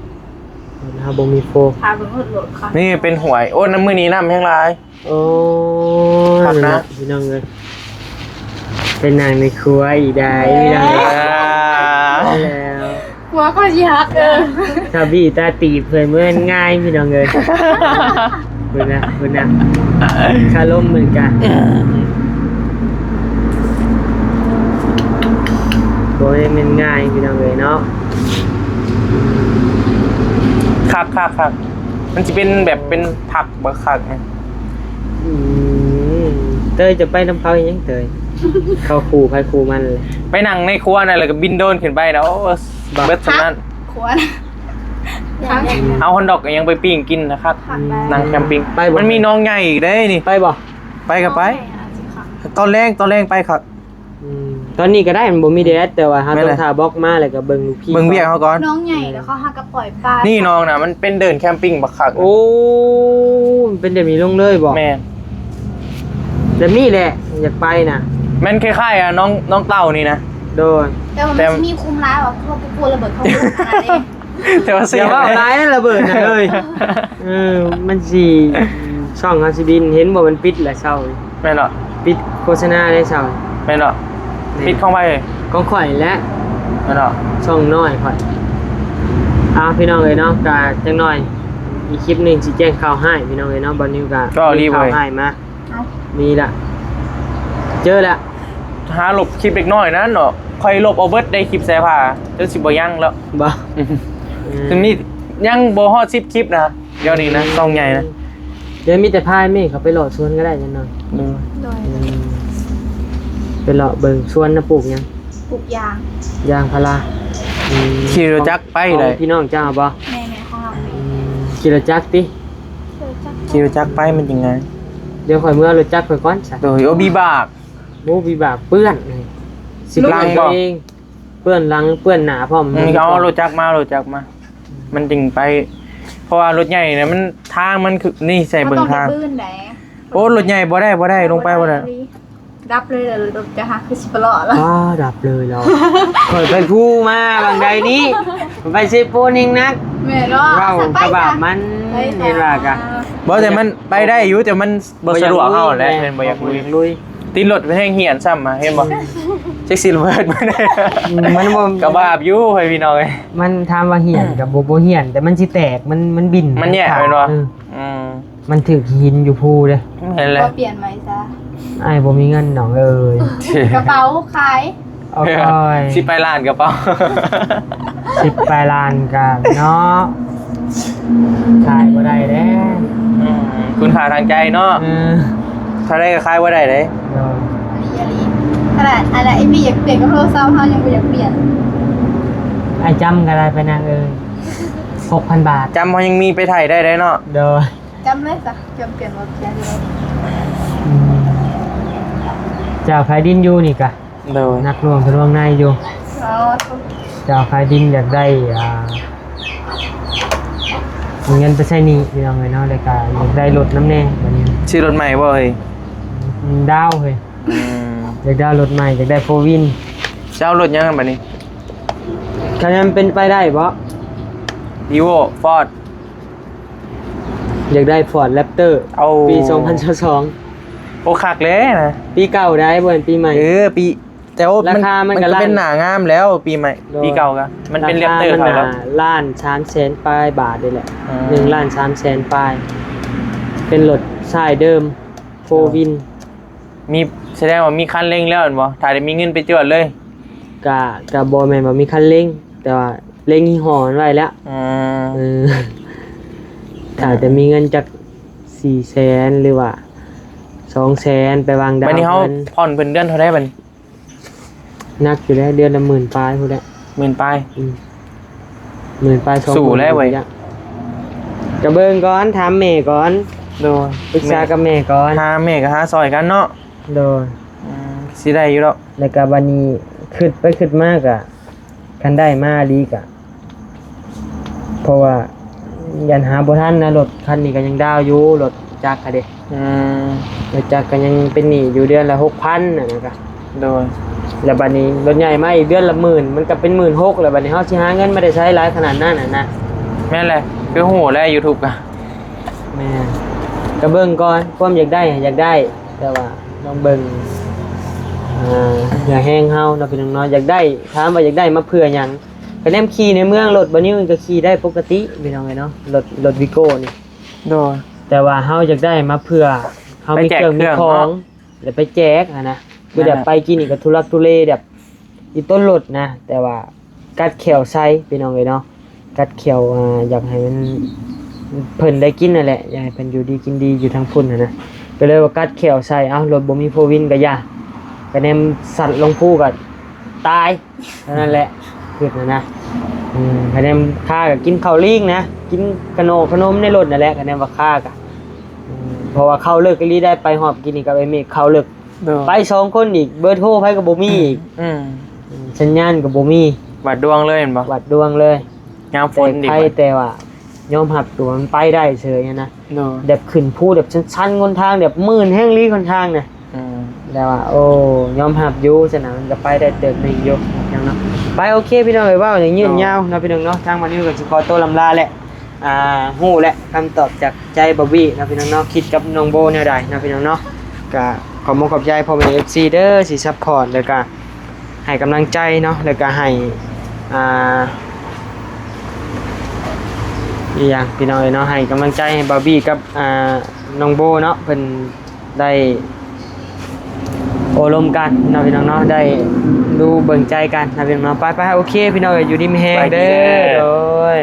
ລົດເຮົາບໍ່ມີໂຟ ຖ້າເບິ່ງລົດ ລົດເຂົາ ນີ້ເປັນຫ້ວຍ ໂອ້ ນ້ຳ ມື້ນີ້ນ້ຳແຮງຫຼາຍ. ໂອ້ ຄັກນະ ພີ່ນ້ອງເອີຍ ໄປນັ່ງໃນຄົວອີກໄດ້ ພີ່ນ້ອງເອີຍ ອ່າ ແລ້ວ ຫົວຂ້ອຍຊິຫັກ ເອີ ຖ້າບີຕາຕີບເພິ່ນ ບໍ່ແມ່ນງ່າຍ ພີ່ນ້ອງເອີຍ ພຸ້ນນະ ພຸ້ນນະ ຄາລົມເໝືອນກັນ ບໍ່ແມ່ນງ່າຍ ພີ່ນ້ອງເອີຍເນາະ. ຄັກໆໆ ມັນຊິເປັນແບບເປັນພັກ ບັກຄັກນະ ອືມ ເຕີຍຈະໄປນຳເຂົາເຮັດຫຍັງເຕີຍ? ເຂົາຄູ່ໃຜຄູ່ມັນແຫຼະ ໄປນັ່ງໃນຄົວນັ້ນ ແລ້ວກໍບິນໂດຣນຂຶ້ນໄປນະ ໂອ້ ເບິດສ່ຳນັ້ນ ຄົວນະ ເອົາຮອດດອກອີ່ຫຍັງໄປປີ້ງກິນນະຄັກ ຄັກໄດ໋ ນັ່ງແຄມປິງ ໄປບໍ່? ມັນມີໜອງໃຫຍ່ອີກເດ້ນີ້ ໄປບໍ່? ໄປກໍໄປ ຕອນແລງ ຕອນແລງໄປຄັກ. ອືມ ຕອນນີ້ກໍໄດ້ ມັນບໍ່ມີແດດ ແຕ່ວ່າເຮົາຕ້ອງຖ້າບລັອກມາ ແລ້ວກໍເບິ່ງລູກພີ່ ເບິ່ງວຽກເຮົາກ່ອນ ນ້ອງໃຫຍ່ແລ້ວເຂົາຫາກໍປ່ອຍປາ ນີ້ນ້ອງນະ ມັນເປັນເດີ່ນແຄມປິງບັກຄັກ ໂອ້ ມັນເປັນແບບນີ້ລົງເລີຍບໍ່? ແມ່ນ ແບບນີ້ແຫຼະ ຢາກໄປນະ ແມ່ນຄ້າຍໆ ອະ ນ້ອງ ນ້ອງເຕົ້ານີ້ນະ ໂດຍ ແຕ່ວ່າມັນ ແຕ່ ຊິມີຄຸມຫຼາຍວ່າ ພວກ ພວກລະເບີດເຂົາ ແຕ່ວ່າເສຍ ຢ່າເວົ້າຫຼາຍນະ ລະເບີດນະເອີຍ ເອີ ມັນຊິ ຊ່ອງເຮົາຊິບິນ ເຫັນບໍ່ ມັນປິດແຫຼະເຊົ້ານີ້ ແມ່ນເນາະ ປິດໂຄສະນາໄດ້ເຊົ້ານີ້ ແມ່ນເນາະ ແມ່ນ ປິດຂອງໃຜ? ຂອງຂ້ອຍແຫຼະ ແມ່ນເນາະ ຊ່ອງນ້ອຍຂ້ອຍ. ເອົາ ພີ່ນ້ອງເອີຍເນາະ ກະຈັກໜ້ອຍອີກຄລິບໜຶ່ງຊິແຈ້ງຂ່າວຮ້າຍ ພີ່ນ້ອງເອີຍເນາະ ບ່າວນິວກະ ກໍດີເວີຍ ມີຂ່າວຮ້າຍມາ ເອົ້າ ມີລະ ເຈີລະ ຫາລົບຄລິບເດັກນ້ອຍນັ້ນເນາະ ຂ້ອຍລົບເອົາເບິດໄດ້ ຄລິບແຊຜ້າ ຈົນຊິບໍ່ຍັງແລ້ວ ບໍ່? ອືມ ເອີ ຈະມີຍັງບໍ່ຮອດສິບຄລິບນະ ດຽວນີ້ນະ ອືມ ຊ່ອງໃຫຍ່ນະ ດຽວມີແຕ່ພາແມ່ເຂົາໄປເລາະສວນກໍໄດ້ຈັກໜ້ອຍ ໂດຍ ໂດຍ ອືມ ໄປເລາະເບິ່ງສວນນະ ປູກຫຍັງ? ປູກຢາງ ຢາງພາລາ ອືມ ຂີ່ລົດຈັກໄປເລີຍ ຂອງພີ່ນ້ອງເຈົ້າບໍ່? ແມ່ນໆ ຂອງເຮົາ ອືມ ຂີ່ລົດຈັກຕິ? ຂີ່ລົດຈັກ ຂີ່ລົດຈັກໄປມັນຈັ່ງໃດ? ດຽວຂ້ອຍເມືອລົດຈັກຂ້ອຍກ່ອນຊະ ໂດຍ ໂອ້ ວິບາກ ໂອ້ ວິບາກ ເປື້ອນ ຊິລ້າງຕົວເອງ ເປື້ອນຫຼັງເປື້ອນໜ້າພ້ອມ ອືມ ເອົາລົດຈັກມາ ລົດຈັກມາ ມັນຈຶ່ງໄປ ເພາະວ່າລົດໃຫຍ່ນະ ມັນ ທາງມັນຄື ນີ້ໃສ່ເບິ່ງທາງ ໂອ້ ລົດໃຫຍ່ບໍ່ໄດ້ ບໍ່ໄດ້ ລົງໄປບໍ່ໄດ້ ດັບເລີຍ ລົດຈະຫາຄືຊິປະເລາະລະ ອ້າ ດັບເລີຍລະ ຂ້ອຍໄປພູມາບາງໃດນີ້ ໄປເຊໂປນແຮງໜັກ ແມ່ນບໍ່ ເວົ້າກະບາບມັນ ເຫັນວ່າກະ ບໍ່ ແຕ່ມັນໄປໄດ້ຢູ່ ແຕ່ມັນ ບໍ່ສະດວກເຮົາແຫຼະ ແມ່ນບໍ່ຢາກລຸຍ ຕິດລົດແຮງຫ້ຽນຊ້ຳ ເຫັນບໍ່ ອືມ ຈັກຊິລະເບີດບໍ່ໄດ້ ອືມ ມັນບໍ່ ກະບາບຢູ່ ໃຫ້ພີ່ນ້ອງເອີຍ ມັນຖາມວ່າຫ້ຽນກະບໍ່ ບໍ່ຫ້ຽນ ແຕ່ມັນຊິແຕກ ມັນ ມັນບິນ ມັນແຍກ ມັນຂາດ ແມ່ນບໍ່ ເອີ ອືມ ມັນຖືກຫີນຢູ່ພູເດ້ ແມ່ນແຫຼະ ບໍ່ປ່ຽນໃໝ່ຊະ ອ້າຍບໍ່ມີເງິນນ້ອງເອີຍ ກະເປົາຂາຍ ໂອ້ຍ ສິບປາຍລ້ານກະເປົາ ສິບປາຍລ້ານກະເນາະ ຂາຍບໍ່ໄດ້ເດ້ ອືມ ຄຸນຄ່າທາງໃຈເນາະ ເອີ ເທົ່າໃດກະຂາຍບໍ່ໄດ້ເດ້ ໂດຍ ອີ່ຫຼີ ຂະໜາດອັນນັ້ນ ໄອ້ບີຢາກປ່ຽນກັບໂທລະສັບ ເຮົາຍັງບໍ່ຢາກປ່ຽນ ອ້າຍຈຳກະໄດ້ໄປນາງເອີຍ ຫົກພັນບາດ ຈຳເຮົາຍັງມີໄປໄຖ່ໄດ້ເດ້ເນາະ ໂດຍ ຈຳເລີຍຊະ ຈຳປ່ຽນບໍ່ປ່ຽນເລີຍ ອືມ ເຈົ້າຂາຍດິນຢູ່ນີ້ກະ ໂດຍ ໜັກໜ່ວງທະນວງໃນຢູ່ ອໍ ເຈົ້າຂາຍດິນຢາກໄດ້ ອ່າ ມີເງິນໄປໃຊ້ໜີ້ພີ່ນ້ອງເອີຍເນາະ ແລ້ວກະຢາກໄດ້ລົດນຳແດ່ ບັດນີ້ ຊື້ລົດໃໝ່ບໍ່ເອີຍ? ອືມ ດາວເຮີ້ຍ ອືມ ຢາກໄດ້ລົດໃໝ່ ຢາກໄດ້ໂຟວີນ ຈະເອົາລົດຫຍັງບັດນີ້? ຄັນມັນເປັນໄປໄດ້ບໍ່? ຣີໂວ້ ຟອດ ຢາກໄດ້ຟອດແຣັບເຕີ ເອົາ ປີສອງພັນຊາວສອງ ໂອ້ ຄັກແລ້ວນະ ປີເກົ່າໄດ໋ ບໍ່ແມ່ນປີໃໝ່ ເອີ ປີ ແຕ່ວ່າມັນ ລາຄາມັນກໍ ມັນກໍເປັນ ລ້ານ ໜ້າງາມແລ້ວ ປີໃໝ່ ໂດຍ ປີເກົ່າກໍມັນເປັນແຣັບເຕີເຂົາແລ້ວ ລາຄາມັນກໍລ້ານສາມແສນປາຍບາດນີ້ແຫຼະ ອ່າ ໜຶ່ງລ້ານສາມແສນປາຍ ເປັນລົດຊາຍເດີມ ໂຟ ໂດຍ ວິນ ມີ ສະແດງວ່າມີຄັນເລັ່ງແລ້ວແມ່ນບໍ່? ຖ້າໄດ້ມີເງິນໄປຈວດເລີຍ ກະ ກະບໍ່ແມ່ນວ່າມີຄັນເລັ່ງ ແຕ່ວ່າເລັ່ງຍີ່ຫໍ້ມັນໄວ້ແລ້ວ ອືມ ເອີ ຖ້າແຕ່ມີເງິນຈັກສີ່ແສນ ຫຼືວ່າສອງແສນ ໄປວາງດາວ ບາດນີ້ເຮົາ ເພິ່ນ ຜ່ອນເພິ່ນເດືອນເທົ່າໃດບາດນີ້? ໜັກຢູ່ແລ້ວ ເດືອນລະໝື່ນປາຍພຸ້ນແຫຼະ ໝື່ນປາຍ ອືມ ໝື່ນປາຍ ສອງໝື່ນ ສູ້ແລ້ວເວີຍ ກະເບິ່ງກ່ອນ ຖາມແມ່ກ່ອນ ໂດຍ ປຶກສາກັບແມ່ກ່ອນ ຫາແມ່ກໍຫາຊ່ອຍກັນເນາະ ໂດຍ ອືມ ຊິໄດ້ຢູ່ດອກ ແລ້ວກະບາດນີ້ຄິດໄປຄິດມາກະ ຄັນໄດ້ມາອີ່ຫຼີກະ ເພາະວ່າຢ້ານຫາບໍ່ທັນນະ ລົດຄັນນີ້ກໍຍັງດາວຢູ່ ລົດຈັກຫັ້ນເດ້ ອືມ ລົດຈັກກໍຍັງເປັນໜີ້ຢູ່ເດືອນລະຫົກພັນຫັ້ນນະ ໂດຍ ແລ້ວບາດນີ້ລົດໃຫຍ່ມາອີກເດືອນລະໝື່ນ ມັນກໍເປັນໝື່ນຫົກ ແລ້ວບາດນີ້ເຮົາຊິຫາເງິນມາແຕ່ໃສຫຼາຍຂະໜາດນັ້ນຫັ້ນນະ ແມ່ນແຫຼະ ຄືຮູ້ແຫຼະ ຢູທູບກໍ ແມ່ນ ກໍເບິ່ງກ່ອນ ຄວາມຢາກໄດ້ ຢາກໄດ້ ແຕ່ວ່າລອງເບິ່ງ ອ່າ ເຫື່ອແຮງເຮົາເນາະ ພີ່ນ້ອງເນາະ ຢາກໄດ້ ຖາມວ່າຢາກໄດ້ມາເພື່ອຫຍັງ? ກະແນມຂີ່ໃນເມືອງ ລົດບ່າວນິວນີ້ກໍຂີ່ໄດ້ປົກກະຕິ ພີ່ນ້ອງເອີຍເນາະ ລົດ ລົດວີໂກ້ນີ້ ໂດຍ ແຕ່ວ່າເຮົາຢາກໄດ້ມາເພື່ອເຮົາມີເຄື່ອງມີຂອງ ໄປແຈກເຄື່ອງເນາະ ແລ້ວໄປແຈກຫັ້ນນະ ຄືແບບ ນັ້ນແຫຼະ ໄປກິນນີ້ກໍທຸລັກທຸເລແບບອີ່ຕົ້ນລົດນະ ແຕ່ວ່າກັດແຂ້ວໃສ່ ພີ່ນ້ອງເອີຍເນາະ ກັດແຂ້ວ ອ່າ ຢາກໃຫ້ມັນ ເພິ່ນໄດ້ກິນນັ້ນແຫຼະ ຢາກໃຫ້ເພິ່ນຢູ່ດີກິນດີຢູ່ທາງພຸ້ນຫັ້ນນະ ກໍເລີຍວ່າກັດແຂ້ວໃສ່ ເອົ້າ ລົດບໍ່ມີໂຟວິນກໍຢ່າ ກະແນມສັດລົງພູກໍຕາຍ ເທົ່ານັ້ນແຫຼະ ຄິດຫັ້ນນະ ອືມ ຄະແນນຄາກໍກິນເຂົ້າລີງນະ ກິນຂະໜົມ ຂະໜົມໃນລົດນັ້ນແຫຼະ ຄະແນນວ່າຄາກໍ ອືມ ເພາະວ່າເຂົ້າເລິກອີ່ຫຼີໄດ໋ ໄປຮອບກິນນີ້ກັບໄອ້ເມກເຂົ້າເລິກ ໂດຍ ໄປສອງຄົນອີກ ເບີໂທໃຜກໍບໍ່ມີອີກ ອືມ ອືມ ສັນຍານກໍບໍ່ມີ ວັດດວງເລີຍແມ່ນບໍ່? ວັດດວງເລີຍ ຍາມຝົນອີກ ແຕ່ໃຄແຕ່ວ່າຍອມຮັບຕົວມັນໄປໄດ້ເສີຍນະ ໂດຍ ແບບຂຶ້ນພູແບບຊັນໆ ຫົນທາງແບບມື່ນແຮງອີ່ຫຼີຫົນທາງນະ ອືມ ແຕ່ວ່າ ໂອ້ ຍອມຮັບຢູ່ຊັ້ນນະ ມັນກໍໄປໄດ້ເຕີບໜຶ່ງຢູ່ເນາະ ໄປ ໂອເຄ ພີ່ນ້ອງເອີຍ ເວົ້າຫຍັງຍືດຍາວເນາະ ພີ່ນ້ອງເນາະ ທາງບ່າວນິວກໍຊິຂໍຕົວລຳລາແຫຼະ ອ່າ ຮູ້ແຫຼະຄຳຕອບຈາກໃຈບ່າວບີເນາະ ພີ່ນ້ອງເນາະ ຄິດກັບນ້ອງໂບແນວໃດເນາະ ພີ່ນ້ອງເນາະ ກໍຂອບມຸກຂອບໃຈພໍ່ແມ່ເອັຟຊີເດີ ທີ່ຊັບພອດ ແລ້ວກໍໃຫ້ກຳລັງໃຈເນາະ ແລ້ວກໍໃຫ້ ອ່າ ອີ່ຫຍັງ ພີ່ນ້ອງເອີຍເນາະ ໃຫ້ກຳລັງໃຈໃຫ້ບ່າວບີກັບ ອ່າ ນ້ອງໂບເນາະ ເພິ່ນ ໄດ້ໂອ້ລົມກັນເນາະ ພີ່ນ້ອງເນາະ ໄດ້ດູເບິ່ງໃຈກັນເນາະ ພີ່ນ້ອງເນາະ ໄປໆ ໂອເຄ ພີ່ນ້ອງເອີຍ ຢູ່ດີມີແຮງເດີ ສະບາຍດີເດີ ໂດຍ.